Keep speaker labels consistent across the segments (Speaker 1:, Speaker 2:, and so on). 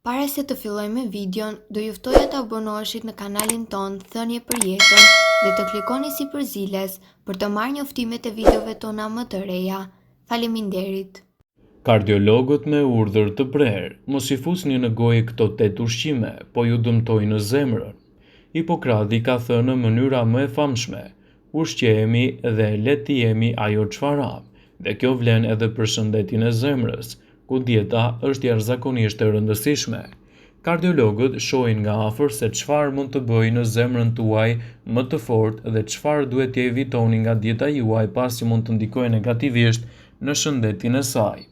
Speaker 1: Para se të fillojmë me videon, do ju ftoja të abonoheshit në kanalin tonë Thënie për Jetën dhe të klikoni sipër ziles për të marrë njoftimet e videove tona më të reja. Faleminderit!
Speaker 2: Kardiologët me urdhër të prerë, mos i fusni në gojë këto tetë ushqime, po ju dëmtojnë zemrën. Hipokrati ka thënë mënyra më e famshme, Ushqehemi dhe le të jemi ajo çfarë hamë, dhe kjo vlen edhe për shëndetin e zemrës, ku dieta është jashtëzakonisht e rëndësishme. Kardiologët shohin nga afër se çfarë mund të bëjë zemrën tuaj më të fortë dhe çfarë duhet të evitoni nga dieta juaj pasi mund të ndikojë negativisht në shëndetin e saj.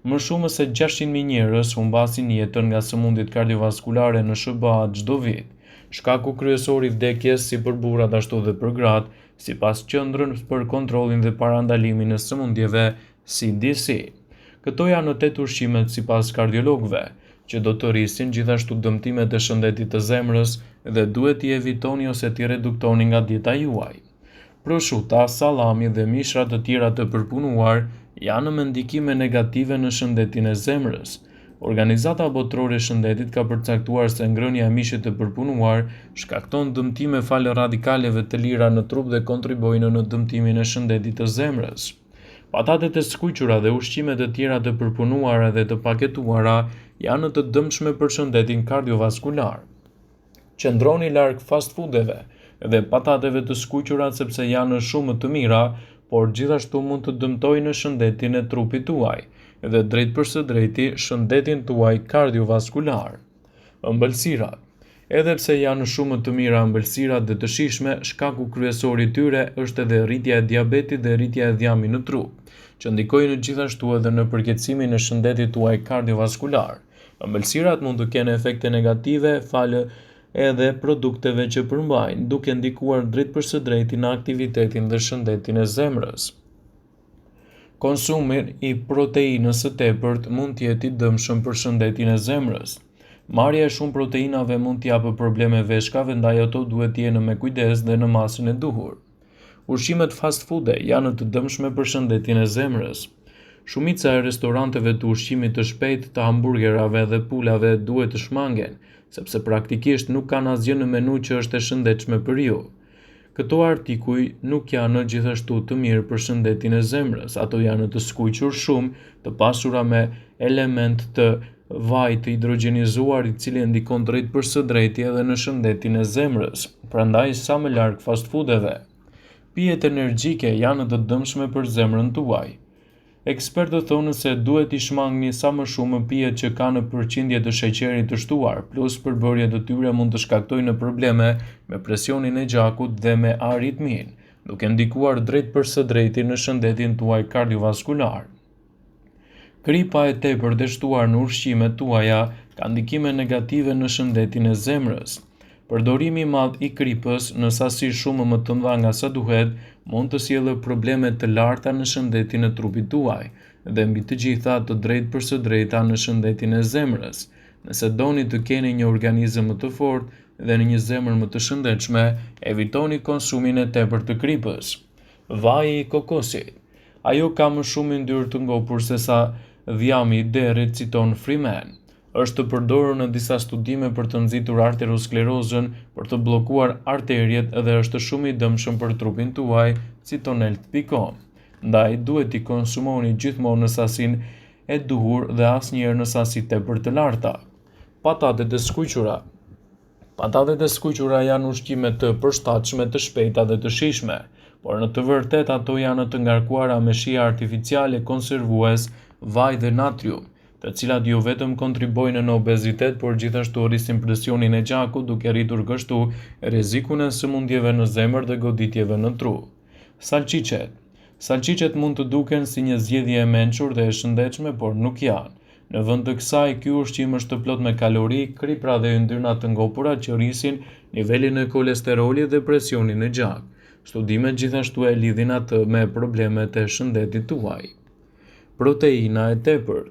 Speaker 2: Më shumë se 600.000 njerëz humbasin jetën nga sëmundjet kardiovaskulare në SHBA çdo vit. Shkaku kryesor i vdekjes si për burrat ashtu dhe për gratë, sipas Qendrës për Kontrollin dhe Parandalimin e Sëmundjeve, CDC. Këto janë tetë ushqimet sipas kardiologëve, që do të rrisin gjithashtu dëmtimet e shëndetit të zemrës dhe duhet t'i evitoni ose t'i reduktoni nga dieta juaj. Proshuta, sallami dhe mishra të tjera të përpunuar janë me ndikime negative në shëndetin e zemrës. Organizata Botërore e Shëndetit ka përcaktuar se ngrënia e mishit të përpunuar shkakton dëmtime falë radikaleve të lira në trup dhe kontribuojnë në dëmtimin e shëndetit të zemrës. Patatet e skuqura dhe ushqimet e tjera të përpunuara dhe të paketuara janë të dëmshme për shëndetin kardiovaskular. Qëndroni larg fast food-eve dhe patateve të skuqura sepse janë shumë të mira, por gjithashtu mund të dëmtojnë shëndetin e trupit tuaj dhe drejtpërsëdrejti shëndetin tuaj kardiovaskular. Ëmbëlsirat. Edhe pse janë shumë të mira ëmbëlsirat dhe të shijshme, shkaku kryesor i tyre është edhe rritja e diabetit dhe rritja e dhjamit në trup, që ndikojnë gjithashtu edhe në përkeqësimin e shëndetit tuaj kardiovaskular. Ëmbëlsirat mund të kenë efekte negative falë edhe produkteve që përmbajnë, duke ndikuar drejtpërsëdrejti në aktivitetin dhe shëndetin e zemrës. Konsumi i proteinës së tepërt mund të jetë i dëmshëm për shëndetin e zemrës. Marrja e shumë proteinave mund t'i japë probleme veshkave, ndaj ato duhet të jenë me kujdes dhe në masën e duhur. Ushqimet fast food janë të dëmshme për shëndetin e zemrës. Shumica e restoranteve të ushqimit të shpejtë të hamburgerave dhe pulave duhet të shmangen, sepse praktikisht nuk kanë asgjë në menu që është e shëndetshme për ju. Këto artikuj nuk janë gjithashtu të mirë për shëndetin e zemrës, ato janë të skuqur shumë, të pasura me elementë të vajit të hidrogjenizuar i cili ndikon drejtpërsëdrejti edhe në shëndetin e zemrës. Prandaj sa më larg fast foodeve. Pijet energjike janë të dëmshme për zemrën tuaj. Ekspertët thonë se duhet t'i shmangni sa më shumë pijet që kanë përqindje të sheqerit të shtuar, plus përbërjet e tyre mund të shkaktojnë probleme me presionin e gjakut dhe me aritminë, duke ndikuar drejtpërsëdrejti në shëndetin tuaj kardiovaskular. Kripa e tepërt e shtuar në ushqimet tuaja ka ndikime negative në shëndetin e zemrës. Përdorimi i madh i kripës në sasi shumë më të mëdha nga sa duhet mund të sjellë probleme të larta në shëndetin e trupit tuaj dhe mbi të gjitha të drejtpërsëdrejta në shëndetin e zemrës. Nëse doni të keni një organizëm më të fortë dhe në një zemër më të shëndetshme, evitoni konsumin e tepërt të kripës. Vaji i kokosit. Ajo ka më shumë yndyrë të ngopur sesa dhjami i derrit, citon Freeman. Është përdorur në disa studime për të nxitur arteriosklerozën, për të bllokuar arteriet dhe është shumë i dëmshëm për trupin tuaj, citon Health.com. Ndaj, duhet t'i konsumoni gjithmonë në sasinë e duhur dhe asnjëherë në sasi tepër të larta. Patatet e skuqura. Patatet e skuqura janë ushqime të përshtatshme, të shpejta dhe të shijshme, por në të vërtetë ato janë të ngarkuara me shije artificiale, konservues, vaj dhe natrium, të cilat jo vetëm kontribuojnë në obezitet, por gjithashtu rrisin presionin e gjakut, duke rritur kështu rrezikun e sëmundjeve në zemër dhe goditjeve në tru. Salçiçet. Salçiçet mund të duken si një zgjedhje e mençur dhe e shëndetshme, por nuk janë. Në vend të kësaj, ky ushqim është plot me kalori, kripra dhe yndyrna të ngopura që rrisin nivelin e kolesterolit dhe presionin në gjak. Studimet gjithashtu e lidhin atë me problemet e shëndetit tuaj. Proteina e tepërt.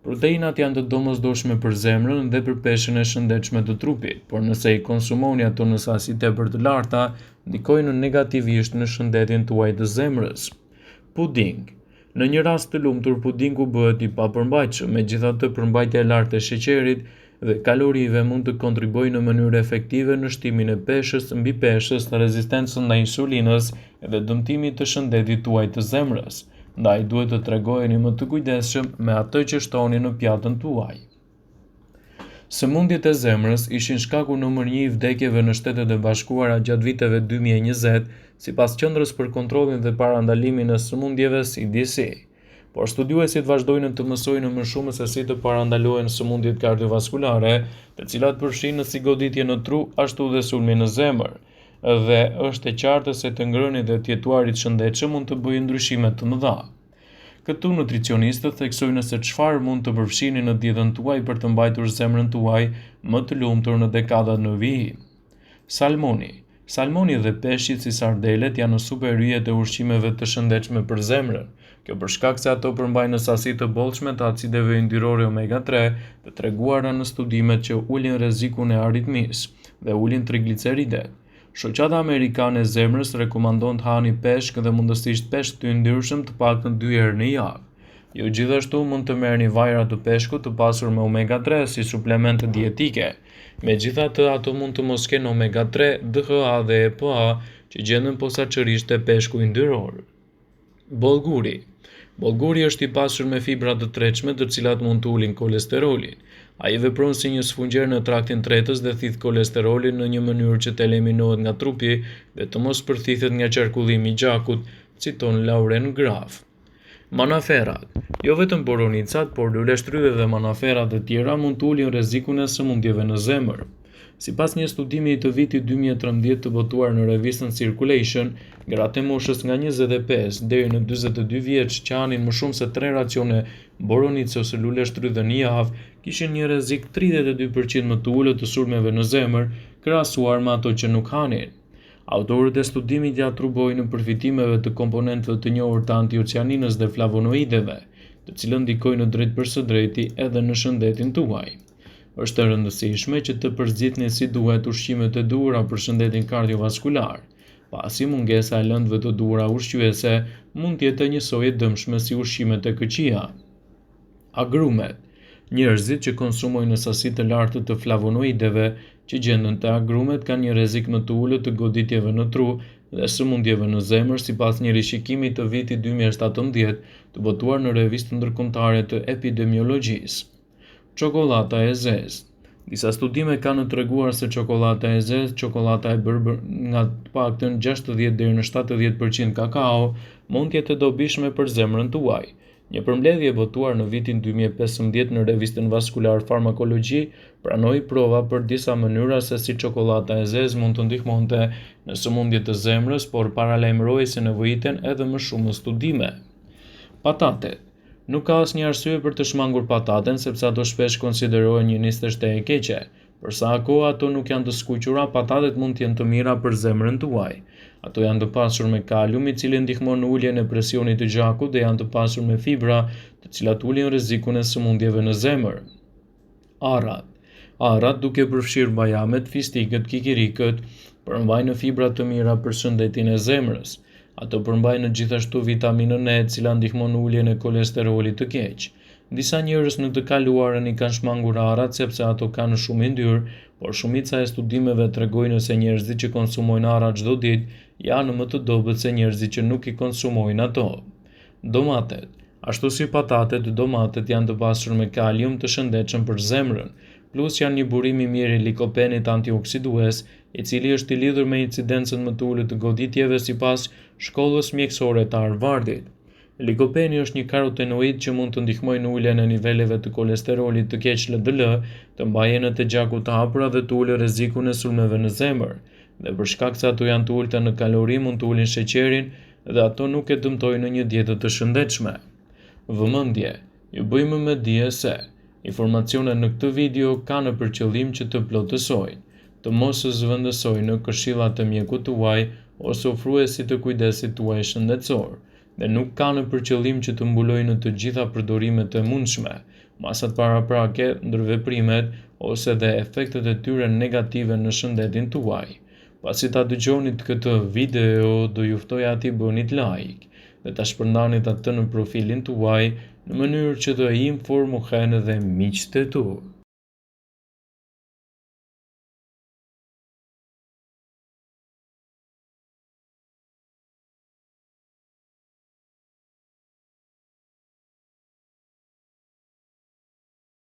Speaker 2: Proteinat janë të domosdoshme për zemrën dhe për peshën e shëndetshme të trupit, por nëse i konsumoni ato në sasi tepër të larta, ndikojnë negativisht në shëndetin tuaj të zemrës. Puding. Në një rast të lumtur, pudingu bëhet i papërmbajtshëm, megjithatë përmbajtja e lartë e sheqerit dhe kalorive mund të kontribuojë në mënyrë efektive në shtimin e peshës, mbipeshës, rezistencën ndaj insulinës dhe dëmtimit të shëndetit tuaj të zemrës. Ndaj duhet të tregoheni më të kujdesshëm me atë që shtoni në pjatën tuaj. Sëmundjet e zemrës ishin shkaku numër një i vdekjeve në Shtetet e Bashkuara gjatë viteve 2020, sipas Qendrës për Kontrollin dhe Parandalimin e Sëmundjeve CDC. Por studiuesit vazhdojnë të mësojnë më shumë se si të parandalohen sëmundjet kardiovaskulare, të cilat përfshijnë si goditje në tru, ashtu dhe sulmin në zemër. Dhe është e qartë se të ngrënit dhe të jetuarit shëndetshëm mund të bëjë ndryshime të mëdha. Këtu nutricionistët theksojnë se çfarë mund të përfshini në dietën tuaj për të mbajtur zemrën tuaj më të lumtur në dekadat në vijim. Salmoni. Salmoni dhe peshqit si sardelet janë super yjet e ushqimeve të shëndetshme për zemrën. Kjo për shkak se ato përmbajnë sasi të bollshme të acideve yndyrore omega 3, të treguara në studimet që ulin rrezikun e aritmisë dhe ulin trigliceridet. Shoqata Amerikane e Zemrës rekomandon të hani peshk dhe mundësisht peshk të yndyrshëm të paktën dy herë në javë. Ju gjithashtu mund të merrni vajra të peshkut të pasur me omega 3 si suplemente dietike. Megjithatë, ato mund të mos kenë omega 3, DHA dhe EPA që gjenden posaçërisht te peshku yndyror. Bollguri. Bollguri është i pasur me fibra të tretshme të cilat mund të ulin kolesterolin. Ai vepron si një sfungjer në traktin tretës dhe thith kolesterolin në një mënyrë që të eliminohet nga trupi dhe të mos përthithet nga qarkullimi i gjakut, citon Lauren Graff. Manaferrat. Jo vetëm boronicat, por luleshtrydhet dhe manaferrat e tjera mund të ulin rrezikun e sëmundjeve në zemër. Sipas një studimi të vitit 2013 të botuar në revistën Circulation, gratë e moshës nga 25 deri në 42 vjeç që hanin më shumë se 3 racione boronice ose luleshtrydhe në javë, kishin një rrezik 32% më të ulët të sulmeve në zemër krahasuar me ato që nuk hanin. Autorët e studimit ia atribuojnë përfitimeve të komponentëve të njohur të antiocianinës dhe flavonoideve, të cilët ndikojnë drejtpërsëdrejti edhe në shëndetin tuaj. Është e rëndësishme që të përzgjidhni si duhet ushqimet e duhura për shëndetin kardiovaskular, pasi mungesa e lëndëve të duhura ushqyese mund të jetë njësoj e dëmshme si ushqimet e këqija. Agrumet. Njerëzit që konsumojnë sasi të lartë të flavonoideve që gjenden te agrumet kanë një rrezik më të ulët të goditjeve në tru dhe sëmundjeve në zemër sipas një rishikimi të vitit 2017 të botuar në revistën ndërkombëtare të epidemiologjisë. Çokollata e zezë. Disa studime kanë treguar se çokollata e zezë, çokollata e bërë nga të paktën 60 deri në 70% kakao, mund të jetë e dobishme për zemrën tuaj. Një përmbledhje e botuar në vitin 2015 në revistën Vascular Pharmacology pranoi prova për disa mënyra se si çokollata e zezë mund të ndihmonte në sëmundje të zemrës, por paralajmëroi se nevojiten edhe më shumë studime. Patatet. Nuk ka asnjë arsye për të shmangur pataten sepse ato shpesh konsiderohen një niseshte e keqe. Për sa kohë ato nuk janë të skuqura, patatet mund të jenë të mira për zemrën tuaj. Ato janë të pasur me kalium, i cili ndihmon në uljen e presionit të gjakut dhe janë të pasur me fibra, të cilat ulin rrezikun e sëmundjeve në zemër. Arrat. Arrat, duke përfshirë bajamet, fistikët, kikirikët, përmbajnë fibra të mira për shëndetin e zemrës. Ato përmbajnë gjithashtu vitaminën E, e cila ndihmon në uljen e kolesterolit të keq. Disa njerëz në të kaluarën i kanë shmangur arrat sepse ato kanë shumë yndyrë, por shumica e studimeve tregojnë se njerëzit që konsumojnë arra çdo ditë janë më të dobët se njerëzit që nuk i konsumojnë ato. Domatet. Ashtu si patatet, domatet janë të pasur me kalium të shëndetshëm për zemrën. Plus janë një burim i mirë i likopenit antioksidues, i cili është i lidhur me incidencën më të ulët të goditjeve sipas Shkollës Mjekësore të Harvardit. Likopeni është një karotenoid që mund të ndihmojë në uljen e niveleve të kolesterolit të keq LDL, të mbajë enët e gjakut të hapura dhe të ulë rrezikun e sulmeve në zemër. Dhe për shkak se ato janë të ulëta në kalori mund të ulin sheqerin dhe ato nuk e dëmtojnë një dietë të shëndetshme. Vëmendje! Ju bëjmë me dije se, informacionet në këtë video kanë për qëllim që të plotësojnë, të mos zëvendësojnë këshillat e mjekut tuaj ose ofruesit të kujdesit tuaj shëndetësor, dhe nuk kanë për qëllim që të mbulojnë të gjitha përdorimet e mundshme, masat paraprake, ndërveprimet ose dhe efektet e tyre negative në shëndetin tuaj. Pasi ta dëgjonit këtë video, do ju ftoja t'i bënit like dhe ta shpërndanit atë në profilin tuaj në mënyrë që të informohen dhe miqtë e tu.